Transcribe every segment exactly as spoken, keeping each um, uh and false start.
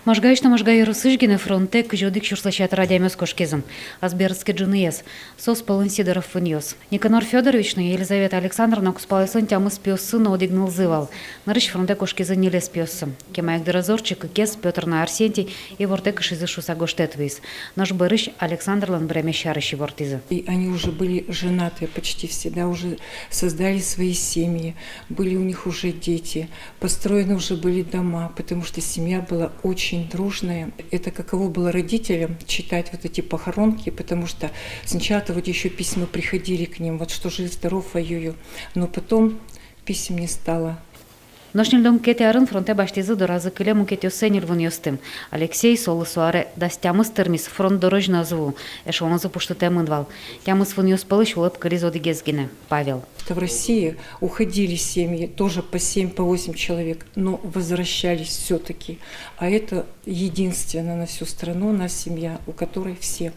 Можгаысь но Можга ёросысь гинэ фронтэ кызь одӥг сюрслэсь ятыр адямиос кошкизы. Ас берытске ӝыныез. Соос пӧлын Сидоров вынъёс. Никанор Фёдорович но Елизавета Александровна кузпалъёслэн тямыс пиоссы но одӥг нылзы вал. Нырысь фронтэ кошкизы ньылез пиоссы. Кема ик дырыз ортчы кыкез, Пётр но Арсентий, ивортэ кышизы шуыса гожтэт вуиз. Нош бӧрысь Александрлэн быремез сярысь ивортӥзы. И они уже были женаты почти все, да, уже создали свои семьи, были у них уже дети, построены уже были дома, потому что семья была очень дружная. Это каково было родителям читать вот эти похоронки, потому что сначала-то вот ещё письма приходили к ним, вот что жив-здоров, ой-ой-ой, но потом писем не стало. Нош ньыльдон кыкетӥ арын фронтэ басьтӥзы доразы кылем мукетъёссэ ньыль вынъёсты. Алексей, солы со аре дас тямыс тырмиз, фронт дорозь но ӧз вуы, эшелонзы пуштытэмын вал. Тямыс вынъёс пӧлысь улэп кылиз одӥгез гинэ, Павел. В России уходили семьи, тоже по семь, по восемь человек, но возвращались всё-таки. А это единственная на всю страну, у нас семья, у которой все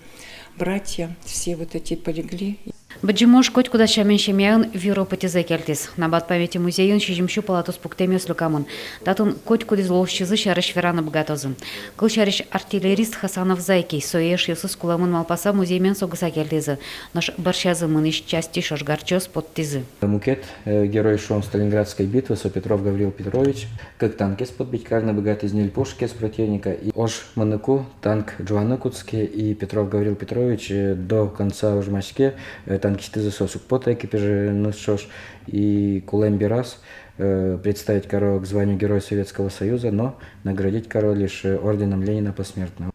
братья, все вот эти полегли. Быдӟым ож котькудаз сямен семьяын вир опытезэ кельтӥз. «Набат памяти» музейын сизьым сю пала туспуктэмъёс люкамын. Татын котькудӥз улосчизы сярысь вераны быгатозы. Кылсярысь, артиллерист Хасанов Зайкий, сое эшъёсыз кулэмын малпаса, музеймен согыса кельтӥзы. Нош бӧрсязы мынӥсь частьысь ожгарчиос поттӥзы. Мукет, э, герой, шуом, Сталинградской битвы, со Петров Гаврил Петрович. Кык танкез подбить карыны быгатӥз, ньыль пушкаез противника. И ож мыныку танк ӝуаны кутске, и Петров Гаврил Петрович, э, до конца ожмаське, э, танкысьтызы соос уг поты экипаженыз ӵош, и кулэм бераз, э, представить каро к званию Герой Советского Союза, но наградить каро лишь, э, орденом Ленина посмертно.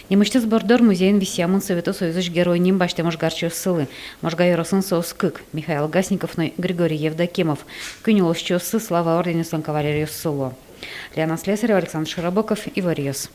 Нимысьтыз борддор музейын висъямын Совето Союзысь Герой ним басьтэм ожгарчиоссылы. Можга ёросын соос кык: Михаил Гасников но Григорий Евдокимов. Куинь улосчиоссы Слава орденъёслэн кавалеръёссы луо. Лена Слесарева, Александр Широбоков, «Иворъёс».